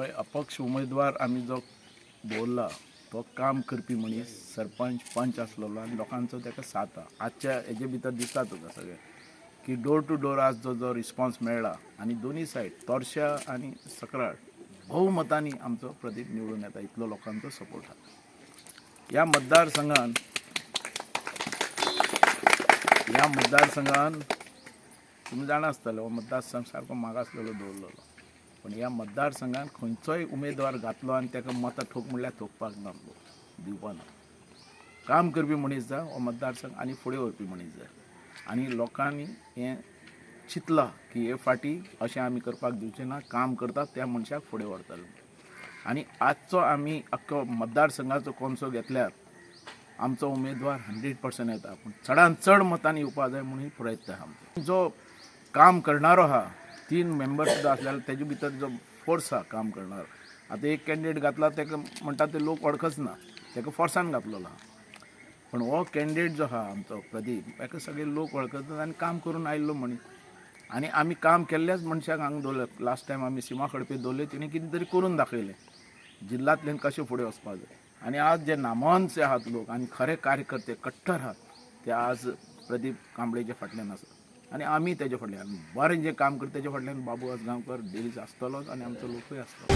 पळय, अपक्ष उमेदवार आमी जो दवरला तो काम करपी मनीस, सरपंच पंच आसलेलो आनी लोकांचो ताका साथ आहा. आजच्या हेजे भितर दिसता तुका सगळें की डोर टू डोर आज जो जो रिस्पॉन्स मेळ्ळा आनी दोनी सायड तोरशा आनी सकराळ बहुमतांनी आमचो प्रदीप निवडून येता, इतलो लोकांचो सपोर्ट आहा. ह्या मतदारसंघान तुमी जाणा आसतले, हो मतदारसंघ सारको मागासलेलो दवरलेलो, पूण ह्या मतदारसंघान खंयचोय उमेदवार घातलो आनी ताका मतां ठोक म्हणल्यार ठोकपाक ना, लोक दिवपा ना. काम करपी मनीस जाय हो मतदारसंघ आनी फुडें व्हरपी मनीस जाय. आनी लोकांनी हें चिंतलां की हे फाटी अशें आमी करपाक दिवचें ना, काम करतात त्या मनशाक फुडें व्हरतले. आनी आजचो आमी अख्खो मतदारसंघाचो कोनसो घेतल्यार आमचो उमेदवार 100% येता, पूण चडान चड मतांनी येवपा जाय म्हणून प्रयत्न आहा आमचो. जो काम करणारो आहा, तीन मेंबर सुद्दां आसल्यार तेजे भितर जो फोर्स आहा काम करणारो. आतां एक कॅन्डिडेट घातला, ताका म्हणटा ते लोक वळखच ना, ताका फोर्सान घातलेलो आहा. पूण हो कॅन्डिडेट जो आहा आमचो प्रदीप, ताका सगळे लोक वळखतात आनी काम करून आयिल्लो मनीस. आनी आमी काम केल्ल्याच मनशाक हांगा दवरले. लास्ट टायम आमी सीमा खडपे दवरले, तिणें कितें तरी करून दाखयलें जिल्ल्यांतल्यान कशें फुडें वचपाक जाय. आनी आज जे नामवंत आहात लोक आनी खरे कार्यकर्ते कट्टर आहात, ते आज प्रदीप कांबळेच्या फाटल्यान आसात आनी आमी तेज्या फाटल्यान. बरें जें काम करता तेज्या फाटल्यान बाबू आजगांवकर डेलीच आसतलोच आनी आमचो लोकूय आसतलो.